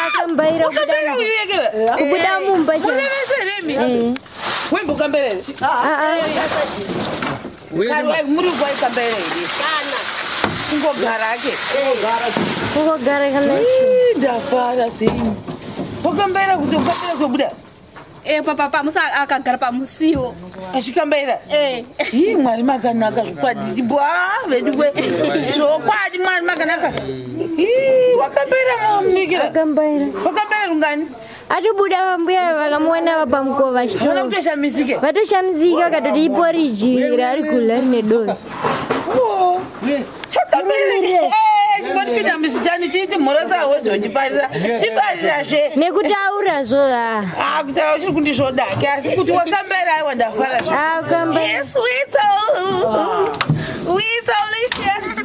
Akambaira kubuda mumba. Wembokambera here? Muri kwaikambaira here? Kana. Kungogara ake. Kungogara kana. Ndafara sei. Wakambaira kuti ukambaira kutobuda. Eh, papa pamusa akagara pamusiwo. Achikambaira. Eh. Ii Mwari makanaka zvokwadi. Bwa vedu we. Zvokwadi Mwari makanaka. Ii wakambaira mamikira. Akambaira. Wakambaira rungani? Atobuda vambuya vakamuona vapamukova Vana chitoro. kutoshamisike. Vatoshamisika vakatoti iporiji raari kudya rine dovi. Oh. Chakambaira. Eh, chimbondipinda muchitani chiiti mhoro dzawo zvochifarira. Chifarira zve. Nekutaura zvo ah. Ah, kutaura uchiri kundisvoda ke asi kuti wakambaira aiwa ndafara zvo. Ah, ukambaira. Yes, witso. Witsolicious.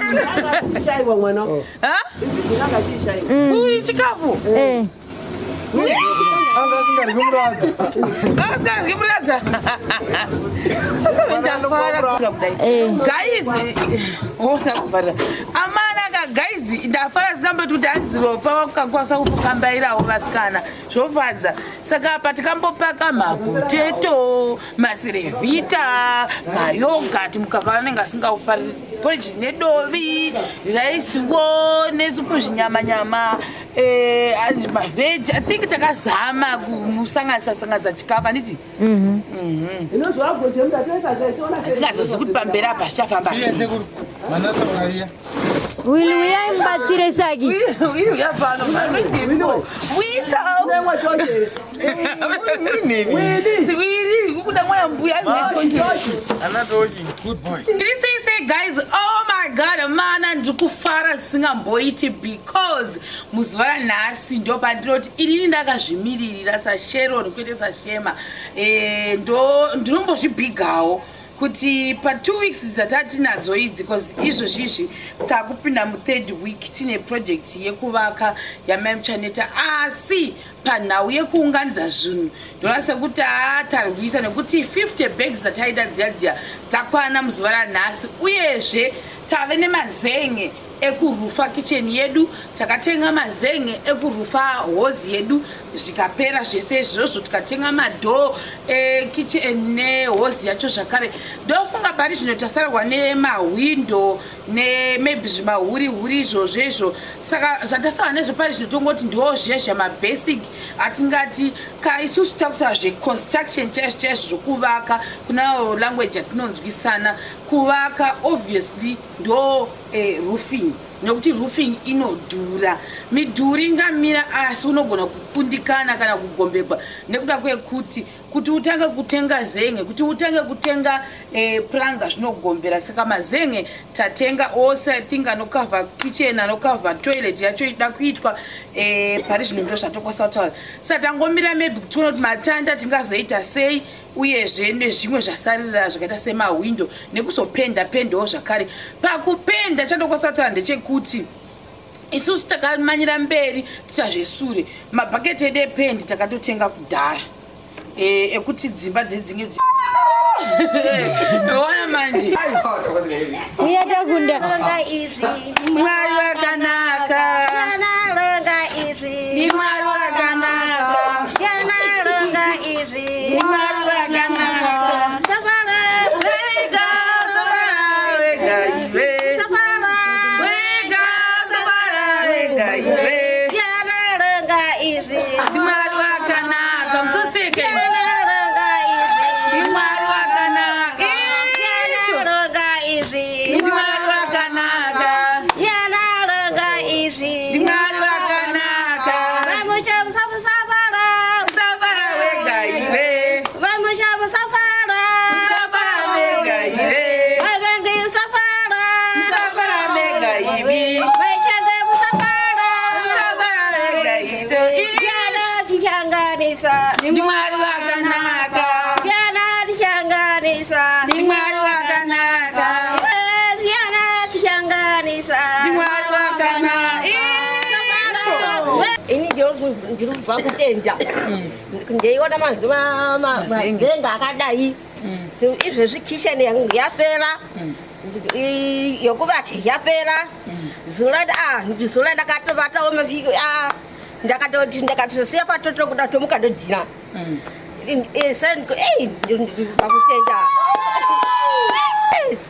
Shaiwa mwana. Ha? Uyu chikafu. Eh. Anga asingaryi muradza. Asingaryi muradza. Ndafara kudai. Eh. Guys, ona kuvharira. Amana ka guys, ndafara zingamboti kuti hanzi ropa vakakwanisa kukambairawo vasikana. Zvofadza. Saka apa tikambopaka mapotato, maserevhita, mayogurt, mukaka vanenge asingaufariri. Porridge nedovi, raisiwo nesupu zvinyama-nyama, eh, maveg. I think takazama kumusanganisa sanganisa chikafu handiti? Asingazozi kuti pamberi apa zvichafamba sei. Manasa Maria. Wili uyai mubatsire saki. Uya pano, pano Wita. Wili, kubuda mwana mbuya Ana tochi. Good boy. Ndiri sei sei guys, oh my God, mana ndiri kufara zvisingamboiti because muzuva ranhasi ndo pandinoti inini ndakazvimiririra saSharon kwete saShema. Eh, ndo ndinombozvibhigawo kuti pa2 weeks dzatinadzo idzi, because izvozvizvi takupinda muthird week tine project yekuvaka yamai Muchaneta, asi panhau yekuunganidza zvinhu ndinoona sekuti hatarwisa nekuti 50 bags dzataida dziya dziya dzakwana muzuva ranhasi. Uyezve tave nemazenge ekurufa kitchen yedu, takatenga mazenge ekurufa hozi yedu, zvikapera zvese izvozvo. Tikatenga madoor ekitchen nehozi yacho zvakare. Ndofunga pari zvino tasarwa nemahwindo nemaybe zvimahuri huri izvozvo izvo. Saka zvatasarwa nezvo pari zvino tongoti ndo zviya zvamabasic atingati ka isusu takuita zveconstruction chaizvo chaizvo zvokuvaka kuna language yatinonzwisana. Kuvaka obviously ndo roofing, nekuti roofing inodhura. Midhuri ingamira, asi unogona kukundikana kana kugombekwa nekuda kwekuti kuti utange kutenga zenge, kuti utange kutenga pranga zvinogombera. Saka mazenge tatenga ose, I think anokavha kitchen, anokavha toilet yacho ida kuitwa. Pari zvino ndo zvatokwanisa kutaura. Saka tangomira maybe kutiona kuti matanda tingazoita sei, uyezve nezvimwe zvasarira zvakaita semahwindo nekuzopenda pendawo zvakare. Pakupenda chandokwanisa kutaura ndechekuti isusu takamanyira mberi tichazvesure. Mabhaketi edu ependi takatotenga kudhara ekuti dzimba dzedzinge ona manje. Uya takunda. Mwari wakanaka. Mwari wakanaka. Mwari wakanaka. Wega safara wega iwe. Wega safara wega iwe. Mwari wakanaka, musoseke. Mwari wakanaka. Icho. Mwari wakanaka. Mwari wakanaka. Safara wega iwe. Safara wega iwe. Safara mega iwe. Safara wega ito. Mwari wakanaka. Mwari wakanaka. Mwari wakanaka. Icho. Ini ndiri kubva kutenda ndeiona mazenga akadai izvezvi. Kitchen yangu yapera, yokuvata yapera. Zura ah zura ndakatovatawo mavhiki ah ndakatoti ndakatosiya patoto kuda tomuka ndodhina. Pakutenda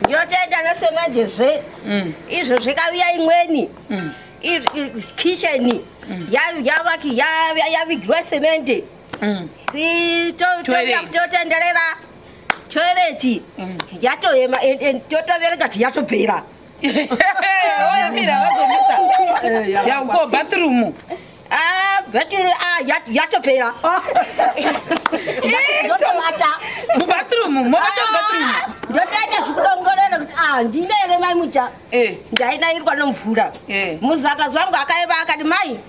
ndinotenda nesemanje zve izvo zvikavuya imweni kitchen yavigirwa semende totenderera toireti yatoema totoverenga ti yatopera. Oyamira vazomisa yauko bathroom. Ah, bathroom ah yatopera. Ndotovata mubathroom, movata mubathroom. Ndotoita zvikudongorera kuti ah ndine here mai Mucha. Ndainairwa nomvura. Muzakazi wangu akaiva akati mai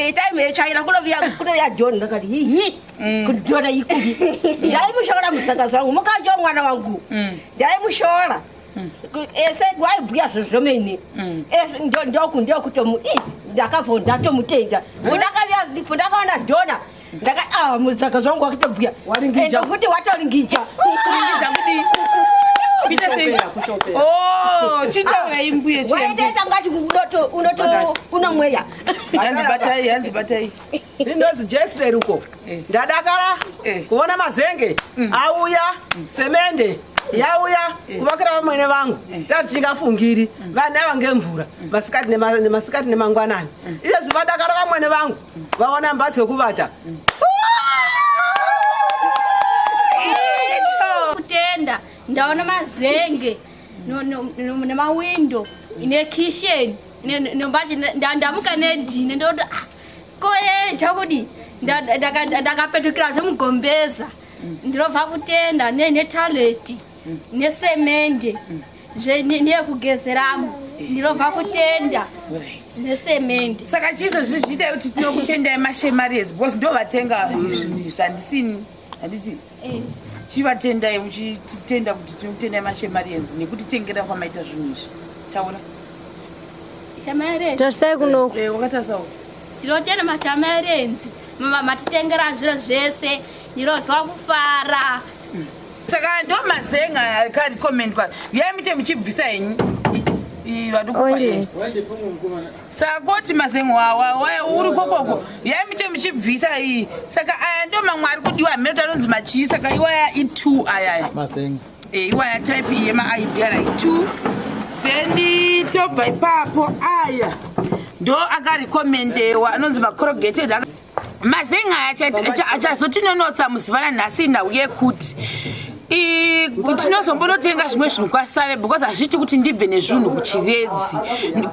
itai mechaira kunoviya John. Ndakati hihi kudhona ikuhi. Ndaimushora muzakazi wangu mukadzi womwana wangu. Ndaimushora. Ese waibhuya zvo zvomene. Ese ndoku ndokutomu ndakavho ndatomutenda. Pondakaona dhona ndakati ah muzakazi wangu wakutobhuya. Waringija. Ende futi watoringija. Kuringija kudii? Kuita sei? Oh, chitaurai mbuye chiremba. Waitoita ngati unoto unoto unomweya. Hanzi batai, hanzi batai. Ndinonzi Jesper uko. Ndadakara kuona mazenge auya, semende yauya kuvakira vamwene vangu. Taticingafungiri vana ava ngemvura masikati nemasikati nemangwanani. Izvezvi vadakara vamwene vangu vaona mbatso yekuvata. Kutenda ndaona mazenge nemawindo nekisheni nombachi ndamuka nedhine ndoda koyeja kudi ndakapetukira zvemugombeza ndinobva kutenda netaleti nesemende neyekugezeramo ndinobva kutenda nesemende. Saka chizo zvichiita kuti tinokutendai mashemarians because ndo vatenga zvinhu izvi, handisini handiti chivatendai uchitenda kuti tinokutendai mashemarians nekutitengera kwamaita zvinhu izvi. Taura. Shamarenzi. Tarisai kuno. Wakatasawo. Ndinotenda mashamarenzi matitengera zviro zvese, ndinozwa kufara. Saka ndo mazenga akarekomendwa yaimite muchibvisa henyu vadukupa. Oye. Saka koti mazengo awa uri kokoko yaimite muchibvisa iyi. Saka aya ndo mamwe ari kudiwa hameno tanonzi machii. Saka iwaya i2 ayaya Mazenga. Iwaya type yemaibr i2, then tobva ipapo aya ndo akarekomendewa anonzi macorrugated mazenga aya achazotinonotsa muzuva ranhasi nhau yekuti tinozombonotenga zvimwe zvinhu kwasave because hazviiti kuti ndibve nezvinhu kuChiredzi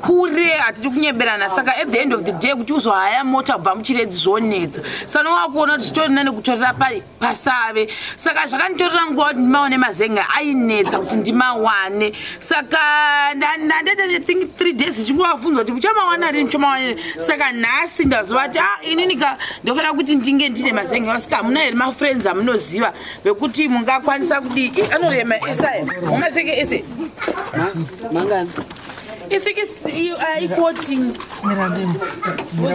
kure, hatidi kunyeberana. Saka at the end of the day kuti uzohaya mota kubva muChiredzi zvonetsa. Saka nowakuona kuti zvitori nane kutorera pai pasave. Saka zvakanditorera nguva kuti ndimaone mazenga, ainetsa kuti ndimawane. Saka ndandete think 3 days ichingovabvunza kuti muchamawana rini, muchamawana rini. Saka nhasi ndazovati ah inini ka ndofanira kuti ndinge ndine mazenga. Saka hamuna here mafriends amunoziva vekuti mungakwanisa kudii? Anorema esaya mazenge ese. Mangani? I14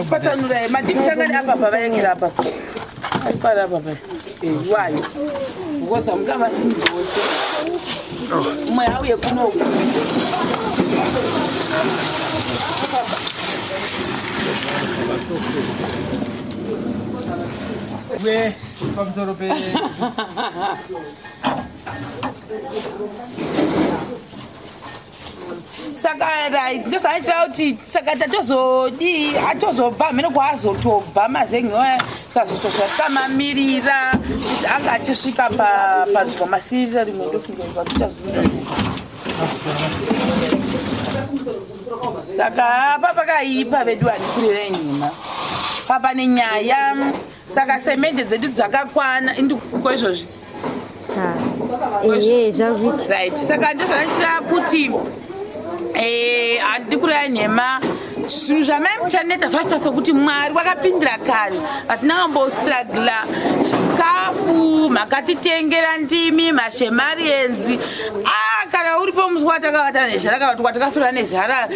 patsanurai madhikutangani apa pavayekera apa aripari apa pa iwayo because hamungavasimudzi wose umwe auye kunoku. We pamusoro pe Saka right, ndozvaitira kuti saka tatozodii atozobva hamene kwaazotobva mazenge aya tikazotozva tikamamirira kuti anga achisvika panzvimbo masirira rimwe ndofunga atichazunda. Saka apa pakaipa vedu, handikurira nhema, papa nenyaya. Saka semende dzedu dzakakwana indiko izvozvi? Ehe, zvakuita. Right, saka ndozvandichira kuti handidi kuraya nhema. Zvinhu zvamai muchaneta zvachiita sekuti Mwari wakapindira kare. Hatina kumbostragla chikafu, makatitengera ndimi mashemarienzi. Ah, kana uripo musi watakavata nezhara kana kuti watakaswera nezhara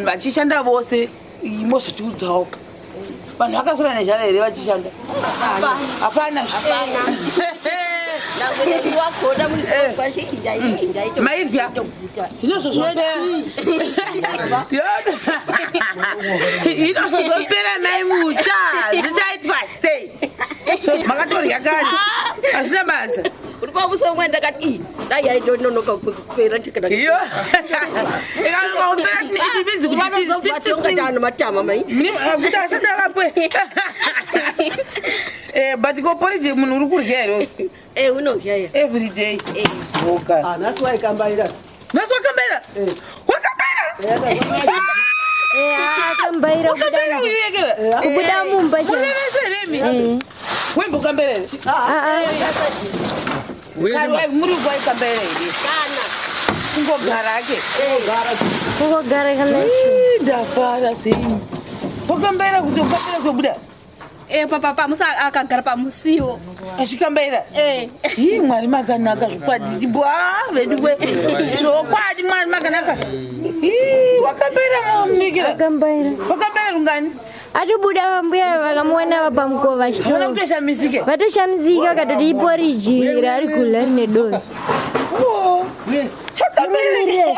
vachishanda vose, mozotiudzawo vanhu vakaswera nezhara here vachishanda? Hapana. Maidya zvinozvo zvopera, zvinozvo zvopera. Mai Mucha, zvichaitwa sei? Makatorya kani, hazvina basa. Uri pamuso umwe ndakati, "Ii, dai yaitononoka kupera." Ndikada Iyo ikanonoka kupera ichibinzi kuti ano matama mai. Kuti asati akapwe. But ko porridge munhu uri kurya here? Eh, unodya ya. Every day? Okay. Ah, nhasi waikambaira. Nhasi wakambaira? Wakambaira? Akambaira. Wakambaira uyekera. Kubuda mumba. Munevese remi wembokambaira here? Kari muri kwaikambaira here? Kana. Kungogara ake? Kungogara kana. Ii, ndafara sei. Wakambaira kuti ukambaira kutobuda? Eh, papa pamusa akagara pamusiwo. Achikambaira? Eh. Ii, Mwari makanaka zvokwadi. Bwa veduwe, zvokwadi Mwari makanaka. Ii, wakambaira munikira? Akambaira. Wakambaira rungani? Atobuda, vambuya vakamuwana pamukova. Ona. Chitoro. Kutoshamisike. Vatoshamisika, katoti iporiji raari kurya rine dovi. Chakambaira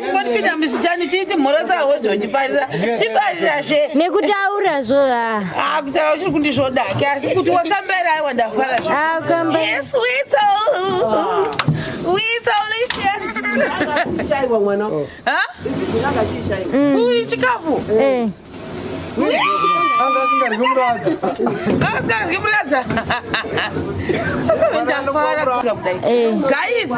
chimbondipinda muzvichani chiiti mhorosawo zvochifarira chifarirazve. Nekutaura zvo. Ah, kutaura uchiri kundizvodake, asi kuti wakambaira, aiwa, ndafara zvo. Akambaira. Yes, wito wito licious. Shaiwa mwana. Ha? Ndinanga chishaiwa. Uri chikafu. Eh. Anga asingaryi muradza. Asingaryi muradza. Ndafara kudai. Guys,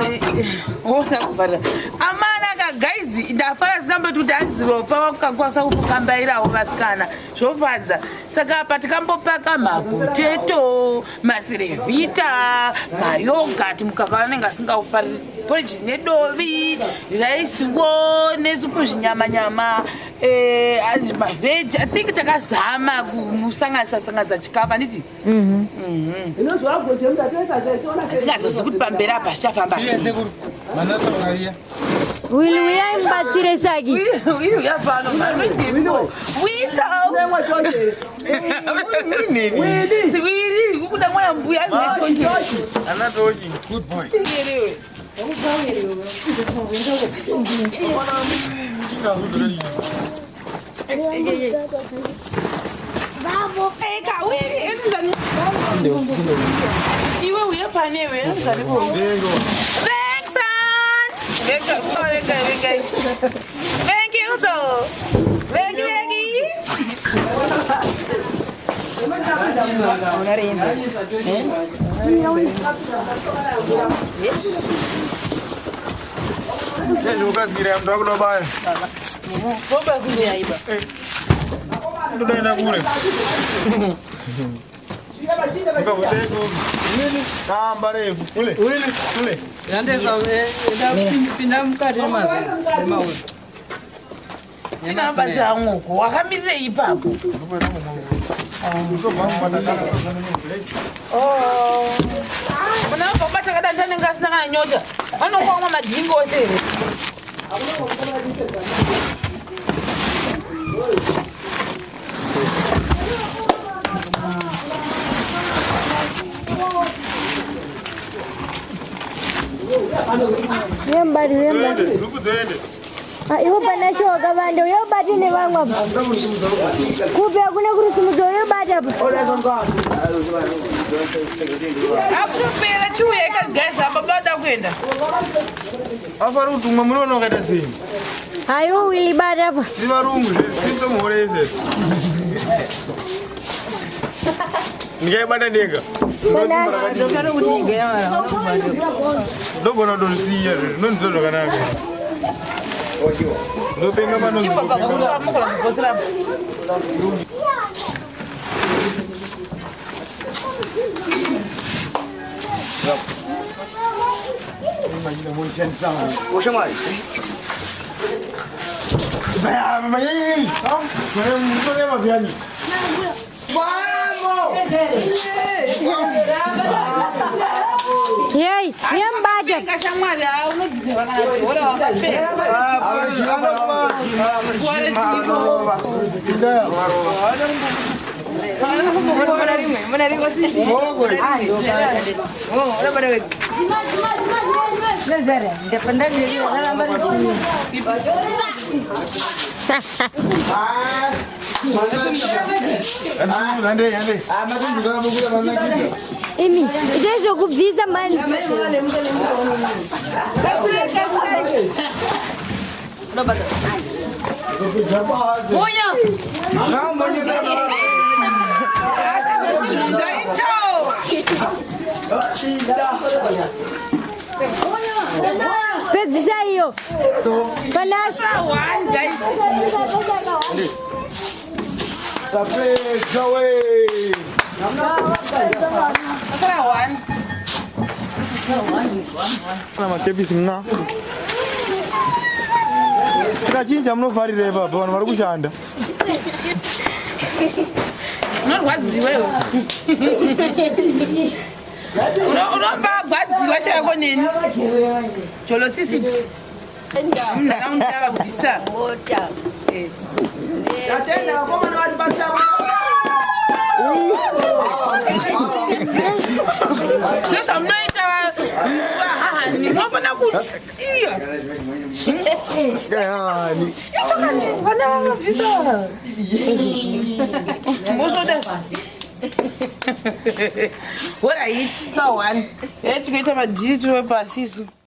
ona kuvharira amana ka. Guys, ndafara zingamboti kuti hanziropa wakakwanisa kukambairawo vasikana, zvofadza. Saka apa tikambopaka mapotato, maCerevita, mayoghurt, mukaka vanenge asingaufariri, porridge nedovi, raisiwo nesupu, zvinyamanyama, maveggie. I think takazama kumusanganisa sanganisa chikafu, handiti? Inozwa goje mudatoisa. Asingazozi kuti pamberi apa zvichafamba sei. Manasakariya. Wili, uyai mubatsire saki. Uya pano, pano wita. Nemwe toche. Wili kubuda mwana mbuya. Ana tochi, good boy. Erewe. Chikafu. Eka wili enzani iwe, uye panewe enzani. Vengo. Vengsan venga venga venga. Thank you so vengi vengi. Ndokazira mndu akuda baya. Boba kunde yaiba. Ndodaenda kure. Ngavuteko. Kamba refu. Kule. Kule. Pinda mukati nemauto. China basa anguko wakamirire ipapo. Ndobva mubata. Munabva kubata kadanda anenge asina kana nyota, anongomwa madhingi ose here? Uye mubati, uye mubati. Tuende, ruku tuende. Ah, iwo panashe wakavanda, uye ubati nevamwe apa. Kupi hakuna kurusimudza, uye ubati apa. Akutopera, chiuya ikati. Apa bada kuenda. Afari kutumwa munoona wakaita sei? Haiwo Wili, bata apa. Tiri varungu zvistomuhorese. Ndingaibata ndega. Ndogona kutozvisiya zvinonziva zvakanaka. Ndopenga pano. Chimbabva mukura zvibhosera. Ushamwari. Mutorema vyani. Yei, uye mubata. Penga shamwari, unodziziva kana kuti ora wakapera. Anojima, anojima, anova. Imi, itai zvokubvisa mani. Monya. Pedzisa iyo. Panashe. One, guys. Tapedza we. Pasara one. Kana makepisi nga. Tikachinja munofarira ipapa vanhu vari kushanda. Unorwadziwa iwe. Unombagwadziwa chaiko neni. Jolosisiti. Ndakabvisa. Mota. Tatenda vakomana vatibatsira. Zvino zvamunoita vahahani munofana ku iya. Gayani. Ichokani vana vavabvisa. Mozvoda. Horaiti ka one. Tikuita madhiri tiri pasi isu.